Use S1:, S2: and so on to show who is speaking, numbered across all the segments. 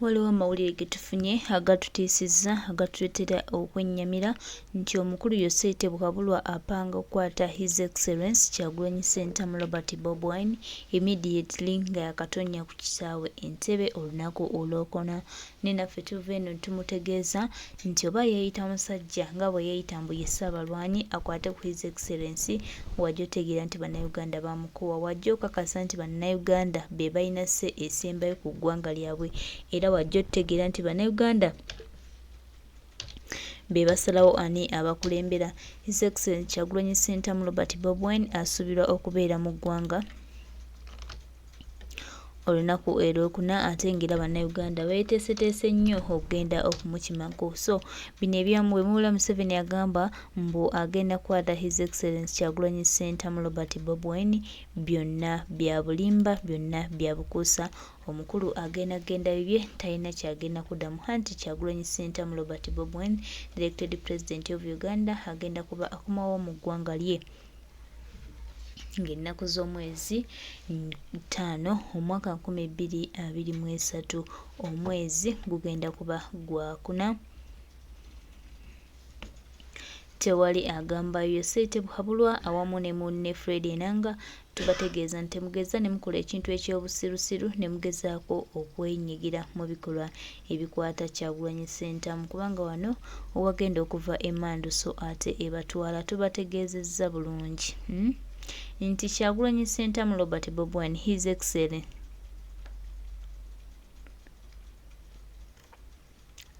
S1: Waliwo amawulire ge tufunye agatutiisizza agatuleetera okwennyamira nti omukulu Yoseri Tebuhabulwa apanga okukwata His Excellence Kyagulanyi Ssentamu Robert Bob Wine immediately nga yakatonnya ku kisaawe Entebbe olunaku olwokuna. Naye naffe tuva eno ne tumutegeeza nti oba yeeyita musajja nga bwe yeeyita mbu ye Ssaabalwanyi akwate ku His Excellency wajja otegeera nti Bannayuganda bamukoowa, wajja okakasa nti Bannayuganda be balina say esembayo ku ggwanga lyabwe era wajja otegeera nti Bannayuganda be basalawo ani abakulembera. His Excellency Kyagulanyi Ssentamu Robert Bob Wine asuubirwa okubeera mu ggwanga olunaku olwokuna ate ng'era Bannayuganda beeteeseteese nnyo okugenda okumukimako. So bino ebyamu bwe muwulira Museveni agamba mbu agenda kukwata His Excellency Kyagulanyi Ssentamu Robert Bob Wine byonna bya bulimba, byonna bya bukuusa. Omukulu agenda kugenda bibye talina ky'agenda kuddamu anti Kyagulanyi Ssentamu Robert Bob Wine the elected president of Uganda agenda kuba akomawo mu ggwanga lye. Ng'ennaku z'omwezi ttaano omwaka 2023, omwezi gugenda kuba gwakuna. Tewali agamba Yoseri Tebuhabulwa awamu ne munne Fred Enanga tubategeeza nti temugeza ne mukola ekintu eky'obusirusiru ne mugezaako okwenyigira mu bikolwa ebikwata Kyagulanyi Ssentamu kubanga wano owagenda okuva emanduso ate ebatwala tubategeezezza bulungi hmm? nti Kyagulanyi Ssentamu Robert Bob Wine His Excellence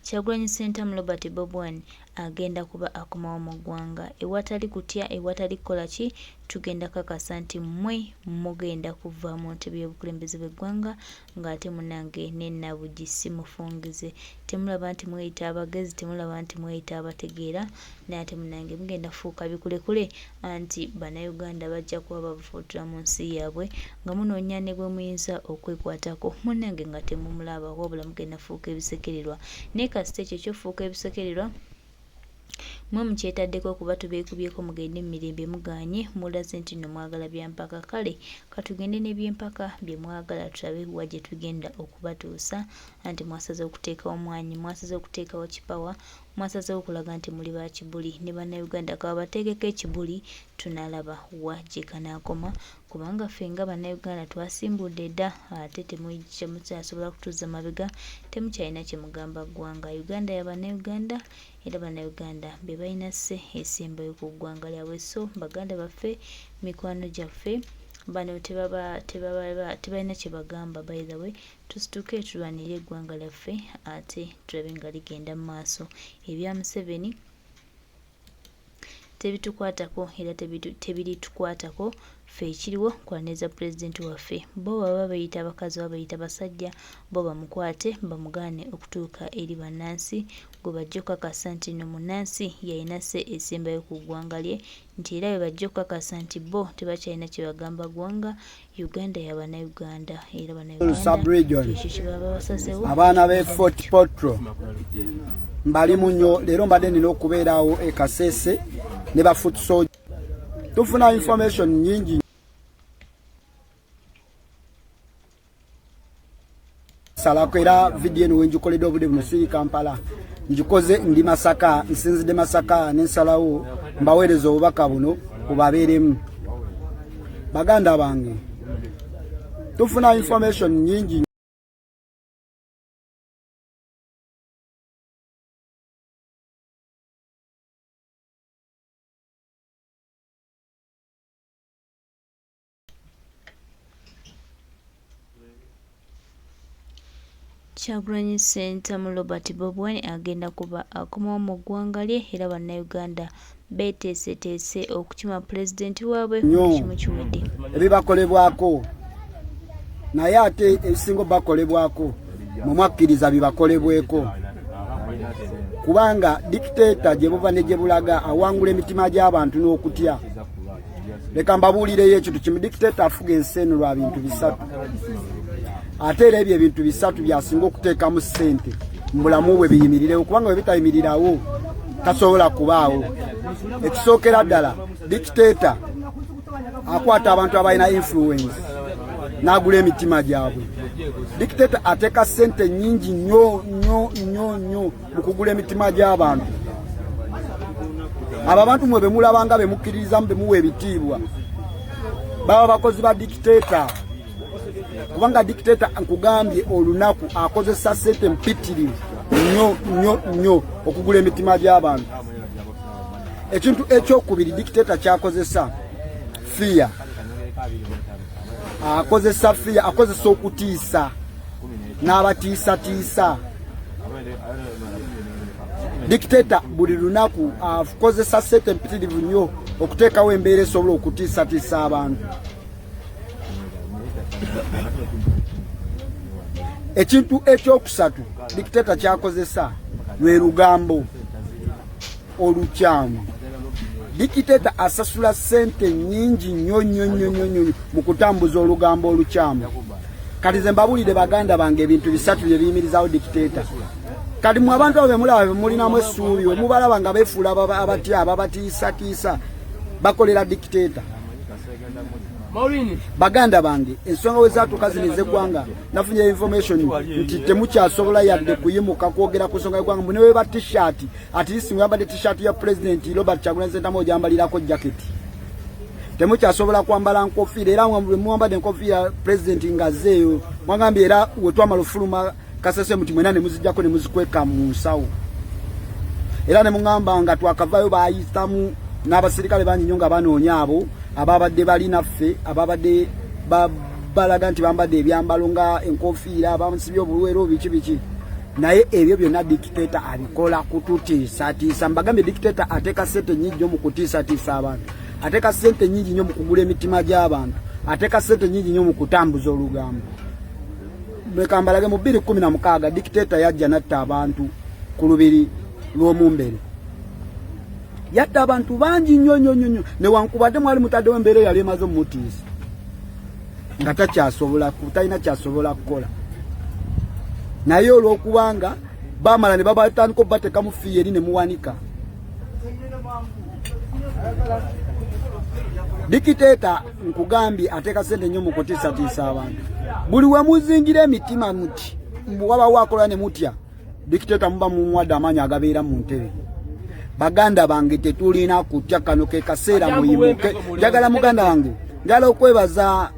S1: Kyagulanyi Ssentamu Robert Bob Wine agenda kuba akomawo mu ggwanga ewatali kutya ewatali kukola ki tugenda kakasa nti mmwe mugenda kuva mu ntebe y'obukulembeze bw'eggwanga ng'ate munange ne Nabuggi si mufungize. Temulaba nti mweyita abagezi, temulaba nti mweyita abategeera naye ate munange mugenda kufuuka bikulekule anti Bannayuganda bajja kuba babafuutula mu nsi yaabwe nga munoonya ne gwe muyinza okwekwatako munnange nga temumulaba wabula mugenda fuuka ebisekererwa naye kasita ekyo ekyofuuka ebisekererwa mwe mukyetaddeko kuba tubeekubyeko mugende mu mirembe mugaanye mulaze nti nno mwagala byampaka kale katugende n'ebyempaka bye mwagala tulabe wa gye tugenda okubatuusa anti mwasaze okuteekawo mwanyi mwasaze okuteekawo kipawa Mwasazewo okulaga nti muli ba kibuli ne bannayuganda kababateekeko ekibuli tunalaba wa gyekanakoma kubanga ffe nga bannayuganda twasimbudde dda ate temukyasobola kutuzza mabega temukyalina kyemugamba ggwanga. Uganda ya bannayuganda era bannayuganda bebalina say esembayo ku ggwanga lyabwe so baganda baffe mikwano gyaffe bano tebaba tebaba tebalina kyebagamba by the way Tusituke tulwanirire eggwanga lyaffe ate tulabe nga ligenda mu maaso. Ebya Museveni tebitukwatako era tebiritukwatako ffe ekiriwo kwaniriza pulezidenti waffe. Bo baba beyita bakazi oba beyita basajja bo bamukwate bamugaane okutuuka eri bannansi gwe bajja okukakasa nti no munnansi yalina say esembayo ku ggwanga lye nti era bwe bajja okukakasa nti bo tebakyalina kye bagamba ggwanga Uganda ya banauganda era
S2: banauganda ekyo kyebaba basazewo. Abaana b'e Fort Potro mbalimu nnyo leero mbadde nina okubeerawo e Kasese ne ba foot soldier tufuna information nyingi salako era vidiyo eno wenjikoledde obudde buno siri Kampala njikoze ndi Masaka nsinzidde Masaka nensalawo mbaweereza obubaka buno bubabeeremu baganda bange tufuna information nyingi
S1: Kyagulanyi Ssentamu Robert Bobi Wine agenda kuba akomawo mu ggwanga lye era bannayuganda beeteeseteese okukima pulezidenti waabwe buli kimu kiwedde.
S2: Ebibakolebwako naye ate ebisinga obakolebwako mwe mwakkiriza bibakolebweko kubanga dikiteeta gye buva ne gye bulaga awangula emitima gy'abantu n'okutya. Leka mbabuulireyo ekintu kimu, dikiteeta afuga ensi eno lwa bintu bisatu, ate era ebyo ebintu bisatu byasinga okuteekamu ssente mu bulamu bwe biyimirirewo, kubanga bwe bitayimirirawo tasobola kubaawo. Ekisookera ddala, dikiteeta akwata abantu abalina influence n'agula emitima gyabwe. Dictator ateeka ssente nnyingi nnyo nnyo nnyo nnyo mu kugula emitima gy'abantu. Abo abantu mwe bemulabanga bemukkiririzamu, bemuwa ebitiibwa, baba bakozi ba dictator, kubanga dictator nkugambye olunaku akozesa ssente mpitirivu nnyo nnyo nnyo okugula emitima gy'abantu. Ekintu ekyokubiri dictator kyakozesa fear, akozesa fear, akozesa okutiisa n'abatiisatiisa. Dictator buli lunaku akozesa ssente mpitirivu nnyo okuteekawo embeera esobola okutiisatiisa abantu. Ekintu ekyokusatu dictator kyakozesa lwe lugambo olukyamu. Dictator asasula ssente nnyingi nnyo nnyo nnyo nnyo nnyo mu kutambuza olugambo olukyamu. Kati ze mbabulire baganda bange, ebintu bisatu bye biyimirizawo dictator. Kati mwe abantu abo bemulaba bemulinamu essuubi, wemubalaba nga befuula abatya, ababatiisatiisa, bakolera dictator. Baganda bange, ensonga we zatuuka zino ez'eggwanga, nafunye information nti temukyasobola yadde kuyimuka kwogera ku nsonga y'eggwanga. Mbu ne weba T-shirt, at least mwambadde T-shirt ya President Robert Kyagulanyi Ssentamu, ogyambalirako jacket. Temukyasobola kwambala nkofiira, era mwambadde enkofiira president ng'azzeeyo, mwagambye era wetwamala ofuluma Kasese muti mwena ne muzijjako ne muzikweka mu nsawo, era ne muŋŋamba nga twakavayo bayitamu n'abasirikale bangi nnyo nga banoonya abo ababadde bali naffe, ababadde balaga nti bambadde ebyambalo nga enkofiira, bamusibye obuwero, biki biki. Naye ebyo byonna dictator abikola kututiisatiisa. Mbagambye, dictator ateeka sente nyingi nnyo mu kutiisatiisa abantu, ateeka sente nyingi nnyo mu kugula emitima gy'abantu, ateeka sente nyingi nnyo mu kutambuza olugambo. Leka mbalage, mu 2016 dictator yajja natta abantu ku lubiri lw'omumbere, yatta abantu bangi nnyo nnyo nnyo, newankubadde mwali mutaddewo embeera eyali emaze omutiisa nga takyasobola, talina kyasobola kukola. Naye olwokubanga bamala ne babatandika obubatekamu fear eri ne muwanika. Dictator nkugambye ateeka sente nnyo mu kutiisatiisa abantu. Buli we muzingira emitima muti wabawo akola ne mutya dictator, muba mumuwadde amaanyi agabeera mu ntebe. Baganda bange, tetulina kutya, kano ke kaseera muyimuke. Njagala muganda wange, njagala okwebaza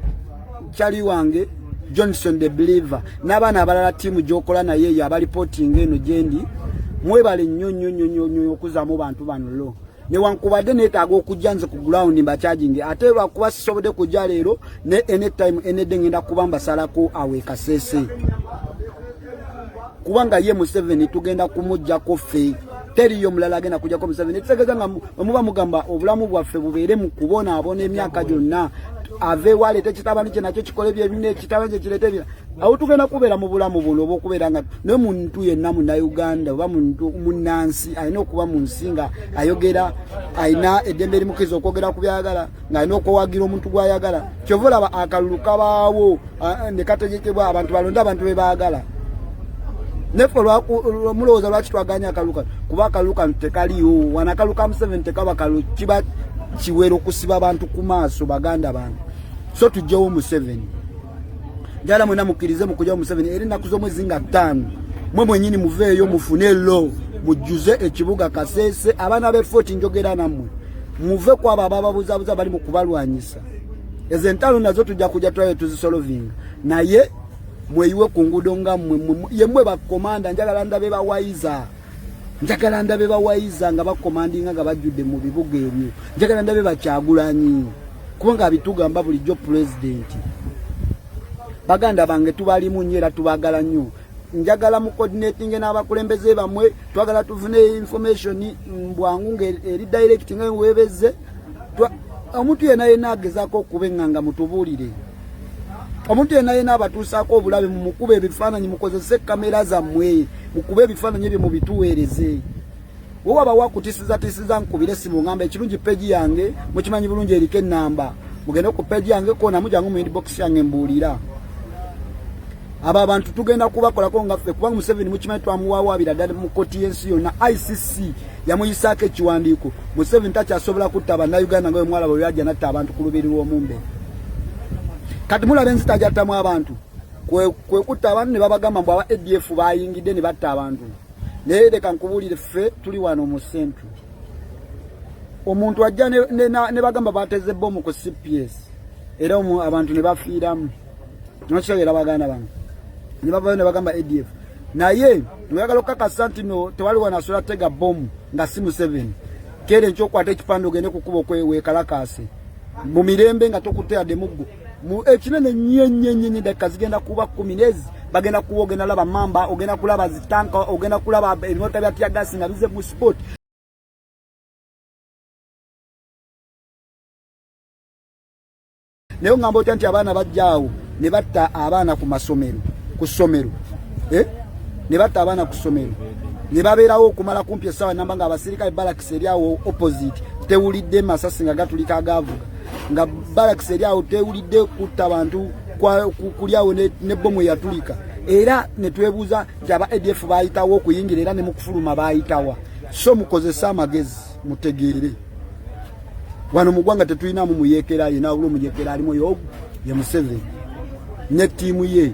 S2: kyali wange Johnson the Believer n'abaana abalala, ttiimu gy'okola naye eyo abalipootinga eno gyendi. Mwebale nnyo nnyo nnyo nnyo nnyo okuzaamu bantu bano lo, newankubadde neetaaga okujja nze ku ground mbakyajinge, ate lwakuba sisobodde kujja leero, ne anytime enedde ngenda kuba mbasalako awo ekasese, kubanga ye Museveni tugenda kumuggyako ffe, teriyo mulala agenda kujjako Museveni. Ekitegeeza nga muba mugamba obulamu bwaffe bubeere mu kubonaabona emyaka gyonna, aveewo aleete ekitabani kye nakyo kikole byebina, ekitabani kye kireete ebira, awo tugenda kubeera mu bulamu buno obwokubeera nga naye muntu yenna Munnayuganda oba muntu munnansi alina okuba mu nsi nga ayogera, alina eddembe erimukkiriza okwogera ku byayagala, ng'alina okwewagira omuntu gw'ayagala. Kyova olaba akalulu kabaawo ne kategekebwa, abantu balonde abantu be baagala. Neffe mulowooza lwaki twaganya akalulu kano? Kuba akalulu kano tekaliwo wano. Akalulu ka Museveni tekaba kalulu, kiba kiwero okusiba abantu ku maaso. Baganda bange, so tujjewo Museveni. Njala mwena mukkirize mukujjawo Museveni era ennaku z'omwezi nga 5 mwe mwenyini muveeyo mufune lo mujjuze ekibuga Kasese. Abaana b'e Fort, njogera nammwe, muve ku abo abababuzabuza bali mu kubalwanyisa. Ezo entalo nazo tujja kujja tulabe tuzisolovinga, naye mweyiwe ku nguudo nga mmwe yemmwe bakomanda. Njagala ndabe bawayiza, njagala ndabe bawayiza nga bakomandinga nga bajjudde mu bibuga ebyo. Njagala ndabe bakyagulanyi, kubanga abitugamba bulijjo pulezidenti. Baganda bange, tubalimu nnyo era tubagala nnyo. Njagala mu coordinating n'abakulembeze bammwe. Twagala tufune information bwangu nga eri direct nga webezze. Omuntu yenna yenna agezaako okuba eŋŋanga, mutubuulire. Omuntu yenna yenna abatuusaako obulabe, mumukube ebifaananyi, mukozese kamera zammwe, mukube ebifaananyi ebyo mubituweereze. Wewaba wakutisizatisiza, nkubire esimu ngamba. Ekirungi page yange mukimanyi bulungi eriko enamba, mugende ku page yange kona mujangu mu inbox yange mbuulira. Abo abantu tugenda kubakolako nga ffe, kubanga Museveni mukimanyi twamuwawaabira ddala mu kkooti y'ensi yonna, ICC yamuyisaako ekiwandiiko. Museveni takyasobola kutta Bannayuganda nga bwe mwalaba bwe yajja natta abantu ku lubiri lw'omumbere. Kati mulaba enzita gyattamu abantu. Kwe kutta abantu ne babagamba mbu aba ADF bayingidde ne batta abantu. Naye leka nkubuulire, ffe tuli wano mu Central, omuntu ajja ne bagamba bateze bomu ku CPS era abantu ne bafiiramu. Nokitegeera baganda bange? Ne bavayo ne bagamba ADF, naye oyagala okukakasa nti no tewali wano asobola tega bomu nga si Museveni. Kere nkyokwata ekipande ogende kukuba okwekalakaase mu mirembe nga tokutte yadde muggo ekinene nnyo nnyo nnyo nnyo. Dakika zigenda kuba 10 nezi bagenda kuwa, ogenda laba mamba, ogenda kulaba zitanka, ogenda kulaba ebimotoka bya teargas nga bize mu spot. Naye ongamba otya nti abaana bajjaawo ne batta abaana ku masomero, ku ssomero, eh? Ne batta abaana ku ssomero ne babeerawo okumala kumpi essaawa namba nga abasirikale barracks eri awo opposite tewulidde masasi nga gatulika agaavuga, nga barracks eri awo tewulidde kutta bantu kuli awo ne bomu eyatulika. Era ne twebuuza nti aba ADF bayitawo okuyingira era ne mukufuluma bayitawa? So mukozese amagezi, mutegeere. Wano mu ggwanga tetulinamu muyeekera yena, wabula omuyeekera alimu yogu ye Museveni ne ttiimu ye.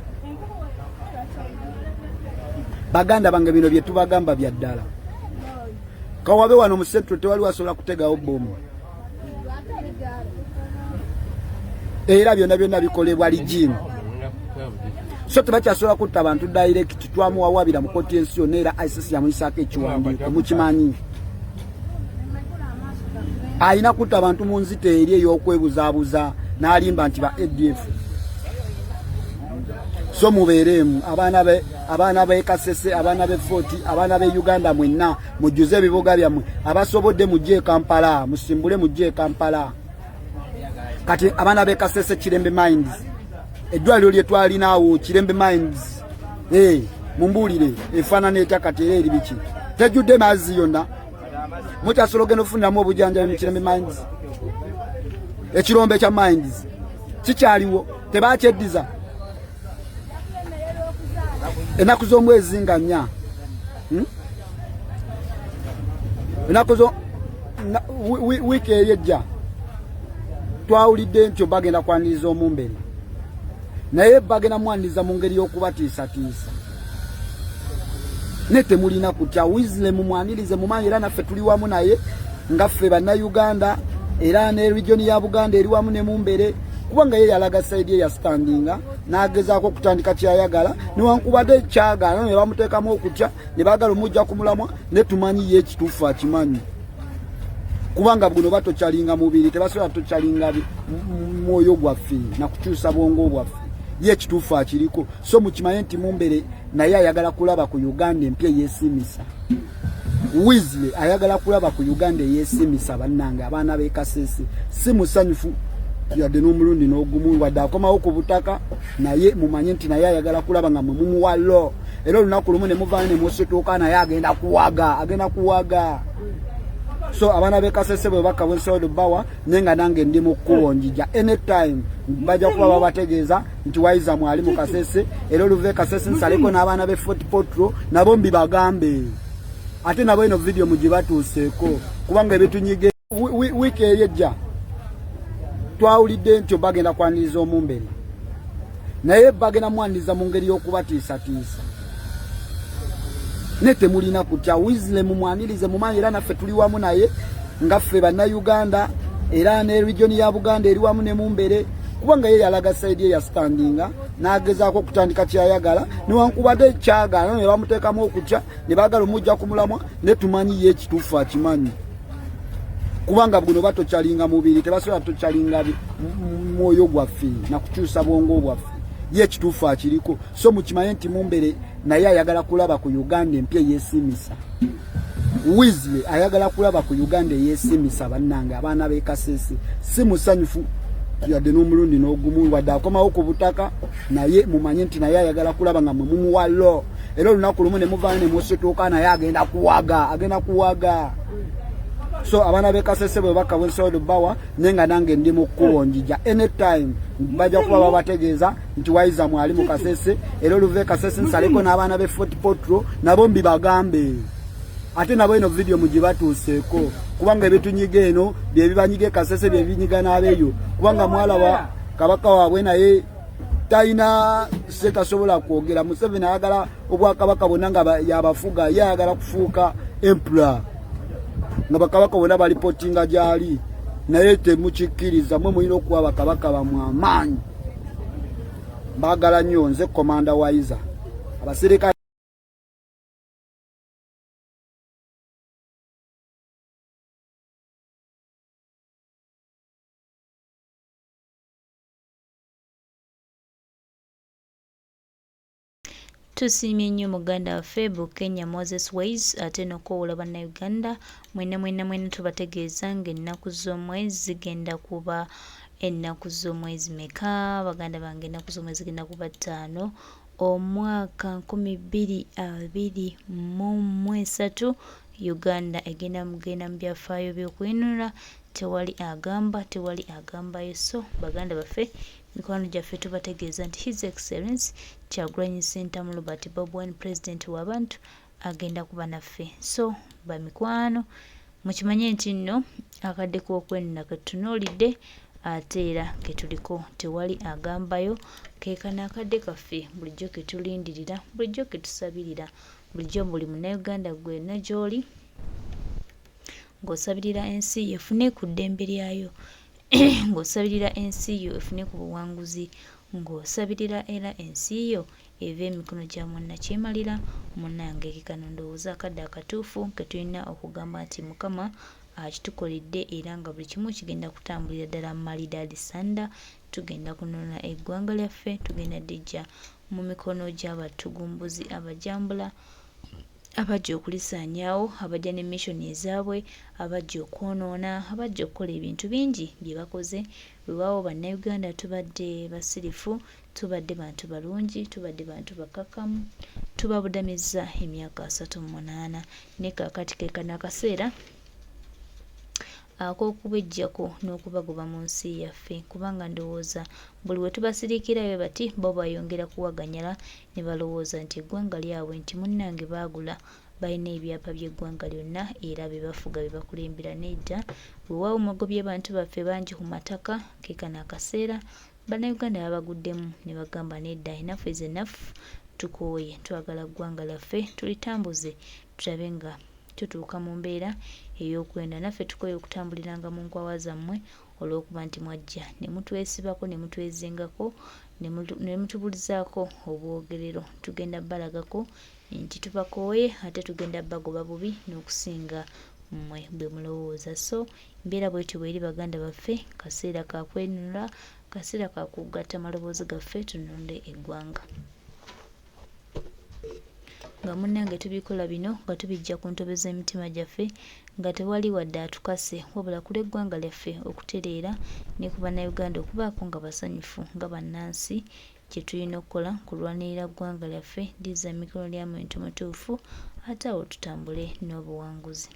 S2: Baganda bange, bino bye tubagamba bya ddala. Kawabe wano mu Central tewali wasobola kutegawo bomu, era byonna byonna bikolebwa regime, so tebakyasobola kutta abantu direct. Twamuwawabira mu kooti ensi yonna, era ICC yamuyisaako ekiwandiiko. Mukimanyi alina kutta abantu mu nzita eri ey'okwebuzaabuza n'alimba nti ba ADF. So mubeereemu abaana b'e Kasese, abaana b'e Fort, abaana b'e Uganda mwenna, mujjuze ebibuga byammwe. Abasobodde mujje e Kampala, musimbule mujje e Kampala. Kati abaana b'e Kasese, Kirembe Mines, eddwaliro lye twalinaawo Kirembe Mines, hey, mumbuulire efaanana etya kati? Era eri biki? Tejjudde mazzi yonna. Mukyasobola ogenda okufuniramu obujanjabi mu Kirembe Mines? Ekirombe kya mines kikyaliwo, tebakyeddiza. Ennaku z'omwezi nga 4, Ennaku zo wiiki eri ejja twawulidde nti bagenda kwaniriza omumbere, naye bagenda mwaniriza mu ngeri y'okubatiisatiisa. Ne temulina kutya, Weasle mumwanirize mumanyi, era naffe tuli wamu naye nga ffe Bannayuganda, era ne region ya Buganda eri wamu ne Mumbere, kubanga ye yalaga side ye yastandinga n'agezaako okutandika kyeyayagala, newankubadde kyagaana ne bamuteekamu okutya ne baagala omujja ku mulamwa. Ne tumanyi ye ekituufu akimanyi, kubanga guno batokyalinga mubiri, tebasobola tokyalinga mwoyo gwaffe nakukyusa bwongo bwaffe. Ye ekituufu akiriko. So mukimanye nti Mumbere naye ayagala kulaba ku Uganda empya eyeesiimisa. Weasle ayagala kulaba ku Uganda eyeesiimisa. Bannange abaana b'e Kasese, si musanyufu yadde n'omulundi n'ogumu wadde akomawo ku butaka, naye mumanye nti naye ayagala kulaba nga mwe mumuwa lo, era olunaku lumu ne muvaayo ne musituuka, naye agenda kuwaga, agenda kuwaga. So abaana b'e Kasese bwe bakka bwensobola bawa, naye nga nange ndi mu kkubo njija anytime, bajja kuba babategeeza nti Waiza mwali mu Kasese. Era oluva e Kasese nsaleko n'abaana b'e Fort Portal nabo mbibagambe, ate nabo eno vidiyo mugibatuuseeko, kubanga ebitunyiga wiiki eri ejja twawulidde nti bagenda kwaniriza omumbere, naye bagenda mwaniriza mu ngeri y'okubatiisatiisa. Ne temulina kutya, Weasle mumwanirize mumanyi, era naffe tuli wamu naye nga ffe Bannayuganda, era ne region ya Buganda eri wamu ne Mumbere, kubanga ye yalaga side ye yastandinga n'agezaako okutandika kyeyayagala, newankubadde kyagaana ne bamuteekamu okutya ne baagala omujja ku mulamwa. Ne tumanyi ye ekituufu akimanyi, kubanga guno batokyalinga mubiri, tebasobola tokyalinga mwoyo gwaffe nakukyusa bwongo bwaffe. Ye ekituufu akiriko. So mukimanye nti Mumbere naye ayagala kulaba ku Uganda empya eyeesiimisa. Weasle ayagala kulaba ku Uganda eyeesiimisa. Bannange abaana b'e Kasese, si musanyufu yadde n'omulundi n'ogumu wadde akomawo ku butaka, naye mumanye nti naye ayagala kulaba nga mwe mumuwa lo, era olunaku lumu ne muvaayo ne musituuka, naye agenda kuwaga, agenda kuwaga. So abaana b'e Kasese bwe bakka bwensobola bawa, naye nga nange ndi mu kkubo njija anytime, bajja kuba babategeeza nti Waiza mwali mu Kasese. Era oluva e Kasese nsaleko n'abaana b'e Fort Portal nabo mbibagambe, ate nabo eno vidiyo mugibatuuseeko, kubanga ebitunyiga eno byebibanyiga e Kasese, byebinyiga n'abeeyo, kubanga mwalaba kabaka waabwe naye. Talina se, tasobola kwogera. Museveni ayagala obwakabaka bwonna nga yabafuga, ye ayagala kufuuka emperor nga bakabaka bonna balipotinga gyali, naye temukikkiriza. Mwe mulina okuwa bakabaka bamwe amaanyi. Mbaagala nnyo. Nze Komanda Waiza, abasirikale.
S1: Tusiimye nnyo muganda waffe Bukenya Moses Ways ate n'okukowoola Bannayuganda mwenna mwenna mwenna. Tubategeeza ng'ennaku z'omwezi zigenda kuba ennaku z'omwezi meka baganda bange? Ennaku z'omwezi zigenda kuba 5 omwaka 2023. Uganda egenda mugenda mu byafaayo by'okwenunula. Tewali agamba, tewali agambayo. So baganda baffe, mikwano gyaffe, tubategeeza nti His Excellence Kyagulanyi Ssentamu Robert Bobi Wine, president w'abantu, agenda kuba naffe. So bamikwano, mukimanye nti nno akadde k'okwenuna ketutunuulidde ate era ketuliko. Tewali agambayo. Keekano akadde kaffe bulijjo ketulindirira, bulijjo ketusabirira, bulijjo buli Munnayuganda gwena gy'oli ng'osabirira ensi efune ku ddembe lyayo, ng'osabirira ensi yo efune ku buwanguzi, ng'osabirira era ensi yo eve emikono gya munnakyemalira. Munnange, ke kano ndowooza akadde akatuufu ke tulina okugamba nti Mukama akitukoledde era nga buli kimu kigenda kutambulira ddala malidaadi sanda. Tugenda kununula eggwanga lyaffe, tugenda diggya mu mikono gy'abatugumbuzi abajambula abajja okulisaanyaawo, abajja ne mission ezaabwe, abajja okwonoona, abajja okukola ebintu bingi bye bakoze. Weewaawo Bannayuganda tubadde basirifu, tubadde bantu balungi, tubadde bantu bakkakkamu, tubabudamizza emyaka 38, ne kaakati ke kano akaseera ak'okubeggyako n'okubagoba mu nsi yaffe, kubanga ndowooza buli we tubasiriikira bwe bati bo bayongera kuwaganyala ne balowooza nti eggwanga lyabwe, nti munnange baagula, balina ebyapa by'eggwanga lyonna era be bafuga, be bakulembera. Nedda, weewaawo mugobye bantu baffe bangi ku mataka. Ke kano akaseera Bannayuganda babaguddemu ne bagamba nedda, enough is enough, tukooye, twagala ggwanga lyaffe tulitambuze, tulabe nga tutuuka mu mbeera ey'okwenda. Naffe tukooye okutambuliranga mu nkwawa zammwe olw'okuba nti mwajja ne mutwesibako ne mutwezingako ne mutubulizaako obwogerero. Tugenda balagako nti tubakooye ate tugenda bagoba bubi n'okusinga mmwe bwe mulowooza. So embeera bwetyo bweri baganda baffe, kaseera ka kwenunula, kaseera ka kugatta maloboozi gaffe tununule eggwanga. Nga munnange tubikola bino nga tubiggya ku ntobo z'emitima gyaffe nga tewali wadde atukase, wabula ku lw'eggwanga lyaffe okutereera ne ku Bannayuganda okubaako nga basanyufu nga bannansi. Kye tulina okukola kulwanirira ggwanga lyaffe lizza mu mikono lya muntu mutuufu ate awo tutambule n'obuwanguzi.